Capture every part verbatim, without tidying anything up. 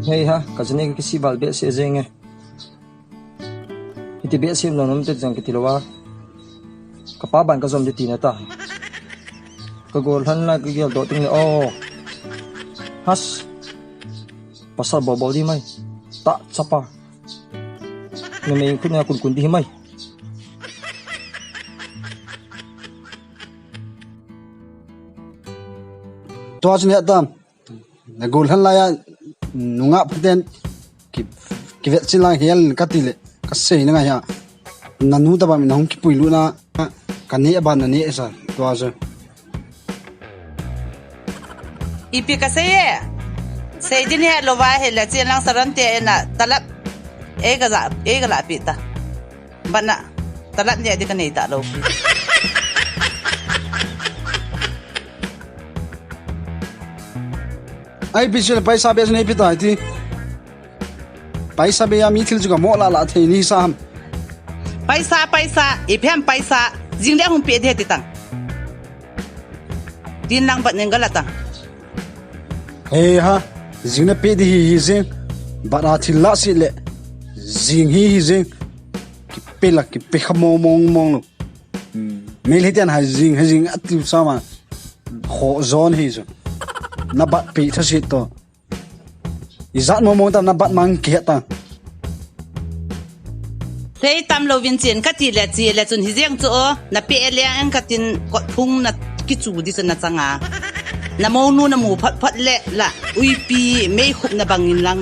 Hei ha, ka jane ka kisi val behseh jeng e. Hiti behseh nom nom te jeng kiti lou a. Ka pa ban ka jom di tina ta. Ka gol lhan la ka gel doh ting le o. Has. Pasal bol bol di mai. Ta chapa. Me me khut na kun kun di mai. Tua chu ne tam. Na gol lhan lai a, nungah phaten ki, kivet chin lang hel ka ti le, ka sei na ngai ha. Na nu ta ba mi na hung kipui lu na, ka ne ba na ne sa, tua chu. Ipi ka sei e? Sei din he lo va he le chin lang saron te na talap. Ei ka za, ei ka la pi ta. Bana, talap ne di ka nei ta lo. Ai, pi sel paisa be nei pi ta ti. Paisa be ya mi thil chu ka mo la la thei ni sam. Paisa, paisa, ipi ham paisa, jing le hung pe de ti tang. Din lang bat ning gala tang. He ha, jing na pe di hi hi jing. Bat a thil la si le. Jing hi hi jing. Kipe la, kipe kha mong mong mong lo. Hmm. Mel hitian hai jing, hai jing atiu sama. Kho zon hi chu. Na bat pi tha si to. Ijat mong mong tam na bat mang ki het ta. Sei tam lo vin chin ka ti le chi le chun hi jeng chu o. Na pe le ang ka tin kot phung na ki chu di chu na changa. Na mo nu na mu phot phot le la. Ui pi mei khup na bang in lang.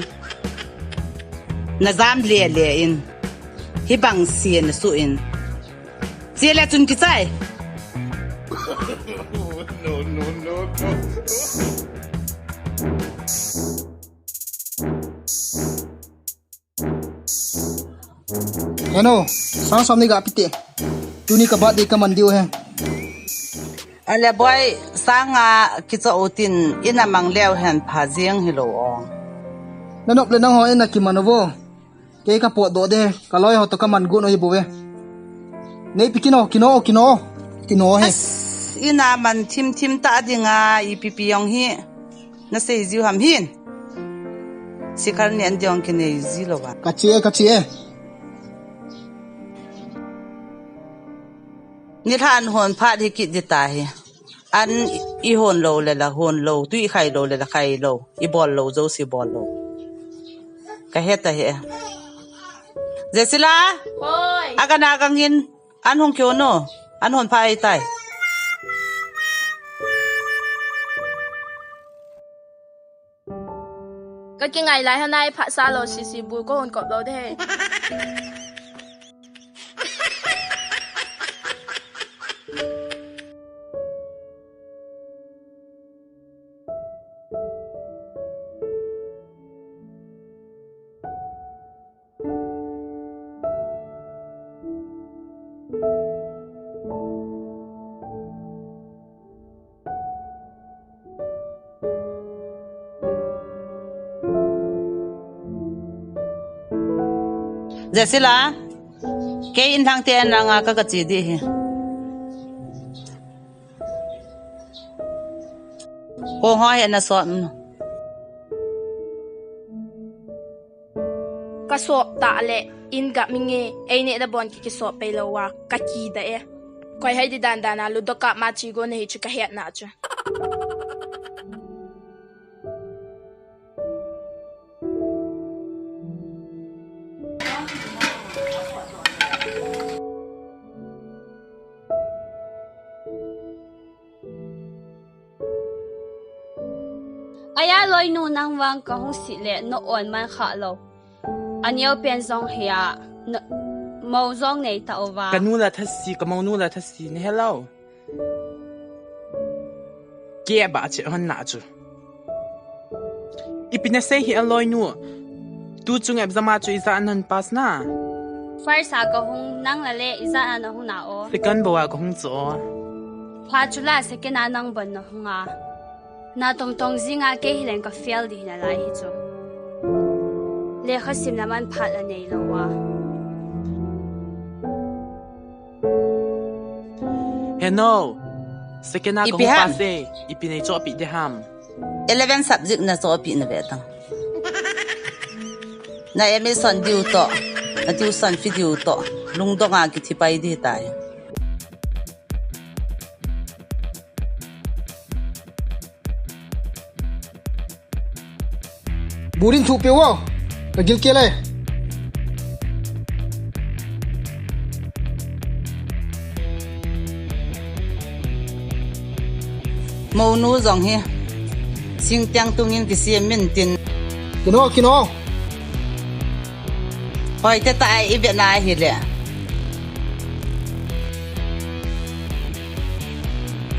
Na jam le le in. Hi bang si na su in. Chia le chun kichai. No, no, no, no. Heno, sang som ni ga pite. Tuni ka birthday ka man diu he. Ale boy, sanga kicha utin ina mang leo hen pha jeng hi lo o. Na nop le nang ho ina ki man vo. Kei ka pot do de, ka loi ho to ka man gun o hi bo ve. Nei pi kino, kino, kino. Kino he. As, ina man thim thim ta dinga ipi pi jong hi. Na sei jiu ham hin. Sikhar ni an diong kinei ji lo ba. Ka chi e, ka chi e. Ni than hon phat hi kit di ta hi. An i hon lo le la hon lo, tu i khai lo le la khai lo, i bol lo, jo si bol lo. Ka he ta he. Jesila? Hoi. Aga na gang hin, an hong kyo no, an hon pha ai tai. Ka kingai lai hanai phat sa lo sisi bu ko hon kop lo de. Jesila, kei in thang te an langa ka ka chi di hi. Ko ho he na so. Ka sop ta le, in ga mi nge, ei ne da bon ki ki sop pei lo wa, ka ki da e. Koi hai di dan dan a lu do ka ma chi go ne hi chu ka het na chu. Aya loinu nang vang ka hung si le no on man kha lo. Anio pen zong hia, no, mo zong nei ta uva. Ka nu la thasi, ka mo nu la thasi, ni hello. Ke ba che hon na chu. Ipi na sei hi a loinu. Tu chung ep zama chu iza an hon pass na. First a ka hung nang la le iza an hung na o. Second bo a ka hung chu o. Pha chu la second a nang bon na hung a. Na tong tong zinga kei hi leng ka fail di na lai hi chu. Lekha sim la man phat la nei lo wa. He no. Second a ka hung pass e. Ipi nei cho pi de ham. Eleven subject na cho pi na ve tang. Na admission diu toh, na tuition fee diu toh, lungdong a kithi pai ding tai. Burin thu pe wo, ka gilkel e. Mounu jong hi singtiang tungin kisem min tin. Kino, kino. Hoi te ta ai i ve na hi le.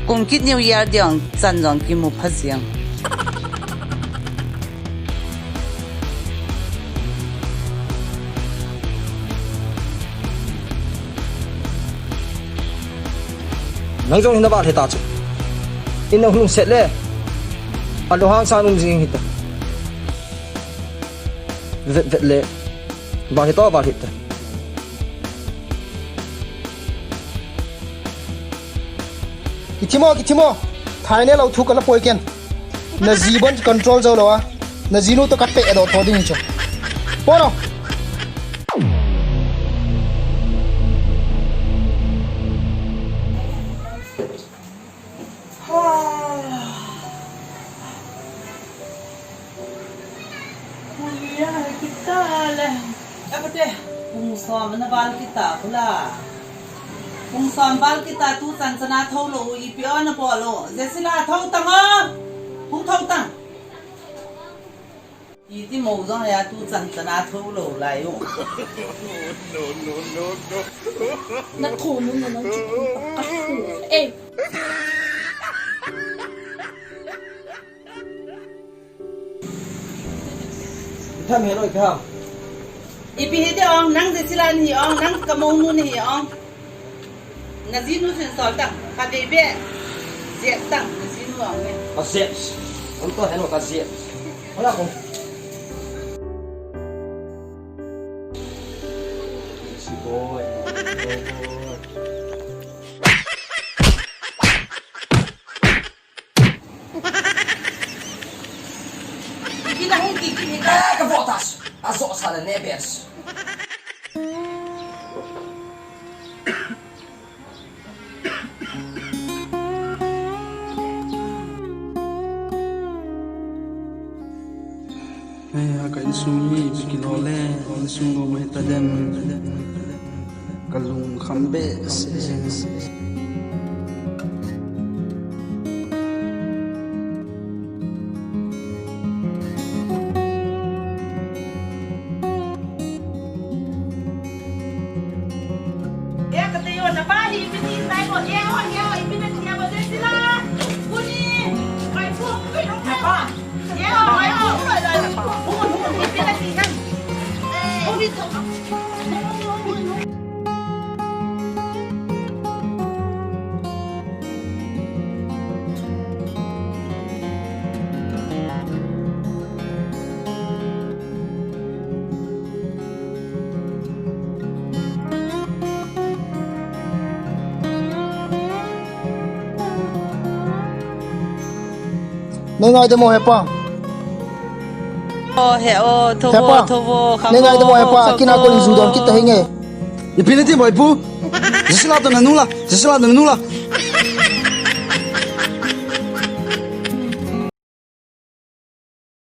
Kum kit New Year diang chan jong kimu pha jeng. Nang jong hin na val hita chu. In na hung set le. A lo hang sa nung jing hita. Vet vet le. Val hita, val hita. Kithimo, kithimo. Thai ne lo thu ka la poi ken. Na ji bon control jo lo a. Na jinu toh ka pe do tho ding chu. Poro. Hoi, kita le. Apa te? Pung som na val kita pula. Pung som val kita tu chan chan a tho lo, ipi o na bol o. Jesila tho tang o. Hung tho tang. Iti mo jong ya tu chan chan a tho lo lai u. No, no, no, no. Na tho nu na nang chu ka tho. Eh. Tham he loi ka. Ipi hi te ong, nang Jesila ni ong, nang ka mounu ni ong. Na jinu sin sol tang, ka be be. Jep tang, na jinu ong ne. Ka jep. Ong to heno ka jep. Hola ko. Si boy. Ipi na hung kiki hi ka. Eh, ka votas. A jo sa na ne bes. Eh, a ka insung hi, ipi kilo le, insung lo mai ta dem. Ka lungkham behseh jeng. Nei ngai de mo hepa. O, he o, tho vo, hepa, tho vo, kha vo, nei ngai de mo hepa, kha vo. Kina ko injun don kita hinge. Ipi nati mo ipu? Jesila to na nula, Jesila to na nula.